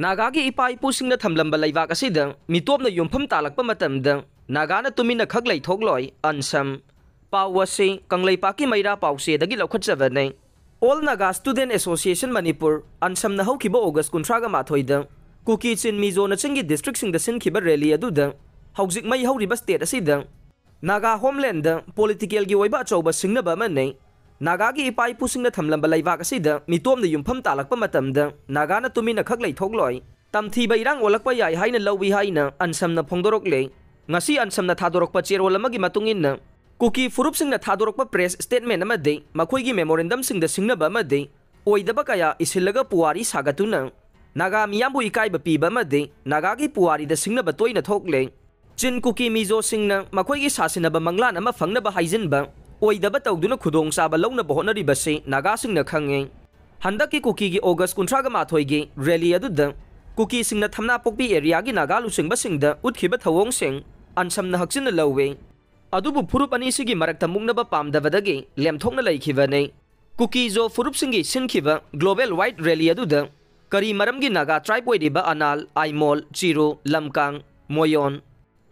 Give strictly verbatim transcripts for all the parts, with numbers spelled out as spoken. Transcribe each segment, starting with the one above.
ꯅꯥꯒꯥꯒꯤ ꯏꯄꯥ ꯏꯄꯨꯁꯤꯡꯅ ꯊꯝꯂꯝꯕ ꯂꯩꯕꯥꯛ ꯑꯁꯤꯗ ꯃꯤꯇꯣꯞꯅ ꯌꯨꯝꯐꯝ ꯇꯥꯜꯂꯛꯄ ꯃꯇꯝꯗ ꯅꯥꯒꯥꯅ ꯇꯨꯃꯤꯟꯅ ꯈꯛ ꯂꯩꯊꯣꯛꯂꯣꯏ, ꯑꯟꯁꯝ꯫ ꯄꯥꯎ ꯑꯁꯤ ꯀꯪꯂꯩꯄꯥꯛꯀꯤ ꯃꯩꯔꯥ ꯄꯥꯎꯆꯦꯗꯒꯤ ꯂꯧꯈꯠꯆꯕꯅꯤ꯫ All Naga Student Association Manipur, ꯑꯟꯁꯝꯅ ꯍꯧꯈꯤꯕ ꯑꯣꯒꯁ ꯀꯨꯟꯊ꯭ꯔꯥꯒ ꯃꯥꯊꯣꯏꯗ ꯀꯨꯀꯤ, ꯆꯤꯟ, ꯃꯤꯖꯣꯅꯆꯤꯡꯒꯤ ꯗꯤꯁꯇ꯭ꯔꯤꯛꯁꯤꯡꯗ ꯁꯤꯟꯈꯤꯕ ꯔꯦꯂꯤ ꯑꯗꯨꯗ ꯍꯧꯖꯤꯛ ꯃꯩ ꯍꯧꯔꯤꯕ ꯁ꯭ꯇꯦꯠ ꯑꯁꯤꯗ ꯅꯥꯒꯥ ꯍꯣꯝꯂꯦꯟꯗ ꯄꯣꯂꯤꯇꯤꯀꯦꯜꯒꯤ ꯑꯣꯏꯕ ꯑꯆꯧꯕ ꯁꯤꯡꯅꯕ ꯑꯃꯅꯤ꯫ ꯅꯥꯒꯥꯒꯤ ꯏꯄꯥ ꯏꯄꯨꯁꯤꯡꯅ ꯊꯝꯂꯝꯕ ꯂꯩꯕꯥꯛ ꯑꯁꯤꯗ ꯃꯤꯇꯣꯞꯅ ꯌꯨꯝꯐꯝ ꯇꯥꯜꯂꯛꯄ ꯃꯇꯝꯗ ꯅꯥꯒꯥꯅ ꯇꯨꯃꯤꯟꯅ ꯈꯛ ꯂꯩꯊꯣꯛꯂꯣꯏ꯫ ꯇꯝꯊꯤꯕ ꯏꯔꯥꯡ ꯑꯣꯜꯂꯛꯄ ꯌꯥꯏ ꯍꯥꯏꯅ ꯂꯧꯏ ꯍꯥꯏꯅ ꯑꯟꯁꯝꯅ ꯐꯣꯡꯗꯣꯔꯛꯂꯦ꯫ ꯉꯁꯤ ꯑꯟꯁꯝꯅ ꯊꯥꯗꯣꯔꯛꯄ ꯆꯦꯔꯣꯜ ꯑꯃꯒꯤ ꯃꯇꯨꯡ ꯏꯟꯅ, ꯀꯨꯀꯤ ꯐꯨꯔꯨꯞꯁꯤꯡꯅ ꯊꯥꯗꯣꯔꯛꯄ ꯄ꯭ꯔꯦꯁ ꯁ꯭ꯇꯦꯠꯃꯦꯟ ꯑꯃꯗꯤ ꯃꯈꯣꯏꯒꯤ ꯃꯦꯃꯣꯔꯦꯟꯗꯝꯁꯤꯡꯗ ꯁꯤꯡꯅꯕ ꯑꯃꯗꯤ ꯑꯣꯏꯗꯕ ꯀꯌꯥ ꯏꯁꯤꯜꯂꯒ ꯄꯨꯋꯥꯔꯤ ꯁꯥꯒꯠꯇꯨꯅ ꯅꯥꯒꯥ ꯃꯤꯌꯥꯝꯕꯨ ꯏꯀꯥꯏꯕ ꯄꯤꯕ ꯑꯃꯗꯤ ꯅꯥꯒꯥꯒꯤ ꯄꯨꯋꯥꯔꯤꯗ ꯁꯤꯡꯅꯕ ꯇꯣꯏꯅ ꯊꯣꯛꯂꯦ꯫ ꯆꯤꯟ ꯀꯨꯀꯤ ꯃꯤꯖꯣꯁꯤꯡꯅ ꯃꯈꯣꯏꯒꯤ ꯁꯥꯁꯤꯟꯅꯕ ꯃꯪꯂꯥꯟ ꯑꯃ ꯐꯪꯅꯕ ꯍꯥꯏꯖꯤꯟꯕ ꯑꯣꯏꯗꯕ ꯇꯧꯗꯨꯅ ꯈꯨꯗꯣꯡꯆꯥꯕ ꯂꯧꯅꯕ ꯍꯣꯠꯅꯔꯤꯕꯁꯤ ꯅꯥꯒꯥꯁꯤꯡꯅ ꯈꯪꯉꯤ꯫ ꯍꯟꯗꯛꯀꯤ ꯀꯨꯀꯤꯒꯤ ꯑꯣꯒꯁ ꯀꯨꯟꯊ꯭ꯔꯥꯒ ꯃꯥꯊꯣꯏꯒꯤ ꯔꯦꯂꯤ ꯑꯗꯨꯗ ꯀꯨꯀꯤꯁꯤꯡꯅ ꯊꯝꯅꯥꯄꯣꯛꯄꯤ ꯑꯦꯔꯤꯌꯥꯒꯤ ꯅꯥꯒꯥ ꯂꯨꯆꯤꯡꯕꯁꯤꯡꯗ ꯎꯠꯈꯤꯕ ꯊꯧꯑꯣꯡꯁꯤꯡ ꯑꯟꯁꯝꯅ ꯍꯛꯆꯤꯟꯅ ꯂꯧꯏ꯫ ꯑꯗꯨꯕꯨ ꯐꯨꯔꯨꯞ ꯑꯅꯤꯁꯤꯒꯤ ꯃꯔꯛꯇ ꯃꯨꯛꯅꯕ ꯄꯥꯝꯗꯕꯗꯒꯤ ꯂꯦꯝꯊꯣꯛꯅ ꯂꯩꯈꯤꯕꯅꯤ꯫ ꯀꯨꯀꯤꯖꯣ ꯐꯨꯔꯨꯞꯁꯤꯡꯒꯤ ꯁꯤꯟꯈꯤꯕ ꯒ꯭ꯂꯣꯕꯦꯜ ꯋꯥꯏꯗ ꯔꯦꯂꯤ ꯑꯗꯨꯗ ꯀꯔꯤ ꯃꯔꯝꯒꯤ ꯅꯥꯒꯥ ꯇ꯭ꯔꯥꯏꯕ ꯑꯣꯏꯔꯤꯕ ꯑꯅꯥꯜ, ꯑꯥꯏꯃꯣꯜ, ꯆꯤꯔꯨ, ꯂꯝꯀꯥꯡ, ꯃꯣꯌꯣꯟ,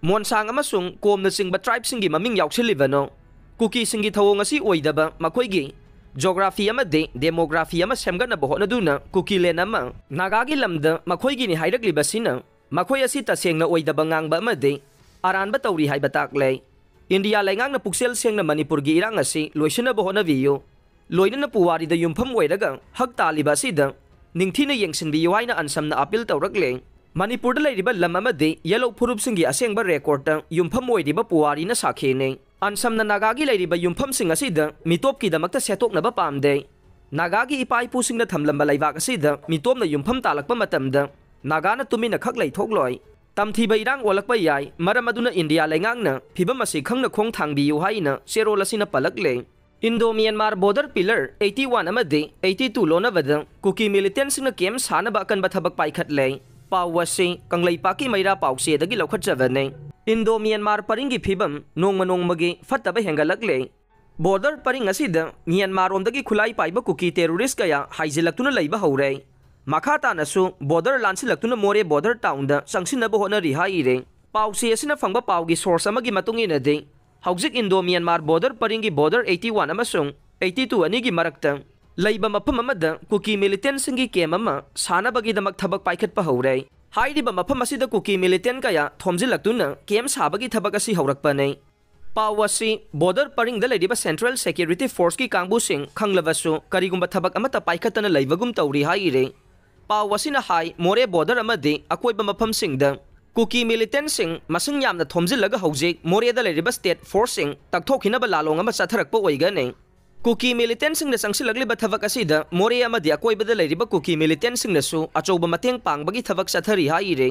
ꯃꯣꯟꯁꯥꯡ ꯑꯃꯁꯨꯡ ꯀꯣꯝꯅꯆꯤꯡꯕ ꯇ꯭ꯔꯥꯏꯕꯁꯤꯡꯒꯤ ꯃꯃꯤꯡ ꯌꯥꯎꯁꯤꯜꯂꯤꯕꯅꯣ? ꯀꯨꯀꯤꯁꯤꯡꯒꯤ ꯊꯧꯑꯣꯡ ꯑꯁꯤ ꯑꯣꯏꯗꯕ ꯃꯈꯣꯏꯒꯤ ꯖꯣꯒ꯭ꯔꯥꯐꯤ ꯑꯃꯗꯤ ꯗꯦꯃꯣꯒ꯭ꯔꯥꯐꯤ ꯑꯃ ꯁꯦꯝꯒꯠꯅꯕ ꯍꯣꯠꯅꯗꯨꯅ ꯀꯨꯀꯤꯂꯦꯟ ꯑꯃ ꯅꯥꯒꯥꯒꯤ ꯂꯝꯗ ꯃꯈꯣꯏꯒꯤꯅꯤ ꯍꯥꯏꯔꯛꯂꯤꯕꯁꯤꯅ ꯃꯈꯣꯏ ꯑꯁꯤ ꯇꯁꯦꯡꯅ ꯑꯣꯏꯗꯕ ꯉꯥꯡꯕ ꯑꯃꯗꯤ ꯑꯔꯥꯟꯕ ꯇꯧꯔꯤ ꯍꯥꯏꯕ ꯇꯥꯛꯂꯦ꯫ ꯏꯟꯗꯤꯌꯥ ꯂꯩꯉꯥꯛꯅ ꯄꯨꯛꯆꯦꯜ ꯁꯦꯡꯅ ꯃꯅꯤꯄꯨꯔꯒꯤ ꯏꯔꯥꯡ ꯑꯁꯤ ꯂꯣꯏꯁꯤꯟꯅꯕ ꯍꯣꯠꯅꯕꯤꯌꯨ꯫ ꯂꯣꯏꯅꯅ ꯄꯨꯋꯥꯔꯤꯗ ꯌꯨꯝꯐꯝ ꯑꯣꯏꯔꯒ ꯍꯛ ꯇꯥꯜꯂꯤꯕ ꯑꯁꯤꯗ ꯅꯤꯡꯊꯤꯅ ꯌꯦꯡꯁꯤꯟꯕꯤꯌꯨ ꯍꯥꯏꯅ ꯑꯟꯁꯝꯅ ꯑꯄꯤꯜ ꯇꯧꯔꯛꯂꯦ꯫ ꯃꯅꯤꯄꯨꯔꯗ ꯂꯩꯔꯤꯕ ꯂꯝ ꯑꯃꯗꯤ ꯌꯦꯂꯧ ꯐꯨꯔꯨꯞꯁꯤꯡꯒꯤ ꯑꯁꯦꯡꯕ ꯔꯦꯀꯣꯔꯗꯇ ꯌꯨꯝꯐꯝ ꯑꯣꯏꯔꯤꯕ ꯄꯨꯋꯥꯔꯤꯅ ꯁꯥꯈꯤꯅꯤ꯫ ꯑꯟꯁꯝꯅ ꯅꯥꯒꯥꯒꯤ ꯂꯩꯔꯤꯕ ꯌꯨꯝꯐꯝꯁꯤꯡ ꯑꯁꯤꯗ ꯃꯤꯇꯣꯞꯀꯤꯗꯃꯛꯇ ꯁꯦꯠꯇꯣꯛꯅꯕ ꯄꯥꯝꯗꯦ꯫ ꯅꯥꯒꯥꯒꯤ ꯏꯄꯥ ꯏꯄꯨꯁꯤꯡꯅ ꯊꯝꯂꯝꯕ ꯂꯩꯕꯥꯛ ꯑꯁꯤꯗ ꯃꯤꯇꯣꯞꯅ ꯌꯨꯝꯐꯝ ꯇꯥꯜꯂꯛꯄ ꯃꯇꯝꯗ ꯅꯥꯒꯥꯅ ꯇꯨꯃꯤꯟꯅ ꯈꯛ ꯂꯩꯊꯣꯛꯂꯣꯏ꯫ ꯇꯝꯊꯤꯕ ꯏꯔꯥꯡ ꯑꯣꯜꯂꯛꯄ ꯌꯥꯏ, ꯃꯔꯝ ꯑꯗꯨꯅ ꯏꯟꯗꯤꯌꯥ ꯂꯩꯉꯥꯛꯅ ꯐꯤꯚꯝ ꯑꯁꯤ ꯈꯪꯅ ꯈꯣꯡ ꯊꯥꯡꯕꯤꯌꯨ ꯍꯥꯏꯅ ꯆꯦꯔꯣꯜ ꯑꯁꯤꯅ ꯄꯜꯂꯛꯂꯦ꯫ Indo Myanmar border pillar eighty one ꯑꯃꯗꯤ eighty two ꯂꯣꯟꯅꯕꯗ ꯀꯨꯀꯤ ꯃꯤꯂꯤꯇꯦꯟꯁꯤꯡꯅ ꯀꯦꯝ ꯁꯥꯅꯕ ꯑꯀꯟꯕ ꯊꯕꯛ ꯄꯥꯏꯈꯠꯂꯦ꯫ ꯄꯥꯎ ꯑꯁꯤ ꯀꯪꯂꯩꯄꯥꯛꯀꯤ ꯃꯩꯔꯥ ꯄꯥꯎꯆꯦꯗꯒꯤ ꯂꯧꯈꯠꯆꯕꯅꯤ꯫ ꯏꯟꯗꯣ ꯃ꯭ꯌꯥꯟꯃꯥꯔ ꯄꯔꯤꯡꯒꯤ ꯐꯤꯕꯝ ꯅꯣꯡꯃ ꯅꯣꯡꯃꯒꯤ ꯐꯠꯇꯕ ꯍꯦꯟꯒꯠꯂꯛꯂꯦ꯫ ꯕꯣꯔꯗꯔ ꯄꯔꯤꯡ ꯑꯁꯤꯗ ꯃ꯭ꯌꯥꯟꯃꯥꯔꯔꯣꯝꯗꯒꯤ ꯈꯨꯠꯂꯥꯏ ꯄꯥꯏꯕ ꯀꯨꯀꯤ ꯇꯦꯔꯣꯔꯤꯁ ꯀꯌꯥ ꯍꯥꯏꯖꯤꯜꯂꯛꯇꯨꯅ ꯂꯩꯕ ꯍꯧꯔꯦ꯫ ꯃꯈꯥ ꯇꯥꯅꯁꯨ ꯕꯣꯔꯗꯔ ꯂꯥꯟꯁꯤꯜꯂꯛꯇꯨꯅ ꯃꯣꯔꯦ ꯕꯣꯔꯗꯔ ꯇꯥꯎꯟꯗ ꯆꯪꯁꯤꯟꯅꯕ ꯍꯣꯠꯅꯔꯤ ꯍꯥꯏꯔꯤ꯫ ꯄꯥꯎꯆꯦ ꯑꯁꯤꯅ ꯐꯪꯕ ꯄꯥꯎꯒꯤ ꯁꯣꯔꯁ ꯑꯃꯒꯤ ꯃꯇꯨꯡ ꯏꯟꯅꯗꯤ, ꯍꯧꯖꯤꯛ ꯏꯟꯗꯣ ꯃ꯭ꯌꯥꯟꯃꯥꯔ ꯕꯣꯔꯗꯔ ꯄꯔꯤꯡꯒꯤ ꯕꯣꯔꯗꯔ eighty one ꯑꯃꯁꯨꯡ eighty two ꯑꯅꯤꯒꯤ ꯃꯔꯛꯇ ꯂꯩꯕ ꯃꯐꯝ ꯑꯃꯗ ꯀꯨꯀꯤ ꯃꯤꯂꯤꯇꯦꯟꯁꯤꯡꯒꯤ ꯀꯦꯝ ꯑꯃ ꯁꯥꯅꯕꯒꯤꯗꯃꯛ ꯊꯕꯛ ꯄꯥꯏꯈꯠꯄ ꯍꯧꯔꯦ꯫ ꯍꯥꯏꯔꯤꯕ ꯃꯐꯝ ꯑꯁꯤꯗ ꯀꯨꯀꯤ ꯃꯤꯂꯤꯇꯦꯟ ꯀꯌꯥ ꯊꯣꯝꯖꯤꯜꯂꯛꯇꯨꯅ ꯀꯦꯝ ꯁꯥꯕꯒꯤ ꯊꯕꯛ ꯑꯁꯤ ꯍꯧꯔꯛꯄꯅꯤ꯫ ꯄꯥꯎ ꯑꯁꯤ ꯕꯣꯔꯗꯔ ꯄꯔꯤꯡꯗ ꯂꯩꯔꯤꯕ ꯁꯦꯟꯇ꯭ꯔꯦꯜ ꯁꯦꯀ꯭ꯌꯨꯔꯤꯇꯤ ꯐꯣꯔꯁꯀꯤ ꯀꯥꯡꯕꯨꯁꯤꯡ ꯈꯪꯂꯕꯁꯨ, ꯀꯔꯤꯒꯨꯝꯕ ꯊꯕꯛ ꯑꯃꯠꯇ ꯄꯥꯏꯈꯠꯇꯅ ꯂꯩꯕꯒꯨꯝ ꯇꯧꯔꯤ ꯍꯥꯏꯔꯤ꯫ ꯄꯥꯎ ꯑꯁꯤꯅ ꯍꯥꯏ, ꯃꯣꯔꯦ ꯕꯣꯔꯗꯔ ꯑꯃꯗꯤ ꯑꯀꯣꯏꯕ ꯃꯐꯝꯁꯤꯡꯗ ꯀꯨꯀꯤ ꯃꯤꯂꯤꯇꯦꯟꯁꯤꯡ ꯃꯁꯤꯡ ꯌꯥꯝꯅ ꯊꯣꯝꯖꯤꯜꯂꯒ ꯍꯧꯖꯤꯛ ꯃꯣꯔꯦꯗ ꯂꯩꯔꯤꯕ ꯁ꯭ꯇꯦꯠ ꯐꯣꯔꯁꯁꯤꯡ ꯇꯛꯊꯣꯛꯈꯤꯅꯕ ꯂꯥꯂꯣꯡ ꯑꯃ ꯆꯠꯊꯔꯛꯄ ꯑꯣꯏꯒꯅꯤ꯫ ꯀꯨꯀꯤ ꯃꯤꯂꯤꯇꯦꯟꯁꯤꯡꯅ ꯆꯪꯁꯤꯜꯂꯛꯂꯤꯕ ꯊꯕꯛ ꯑꯁꯤꯗ ꯃꯣꯔꯦ ꯑꯃꯗꯤ ꯑꯀꯣꯏꯕꯗ ꯂꯩꯔꯤꯕ ꯀꯨꯀꯤ ꯃꯤꯂꯤꯇꯦꯟꯁꯤꯡꯅꯁꯨ ꯑꯆꯧꯕ ꯃꯇꯦꯡ ꯄꯥꯡꯕꯒꯤ ꯊꯕꯛ ꯆꯠꯊꯔꯤ ꯍꯥꯏꯔꯤ꯫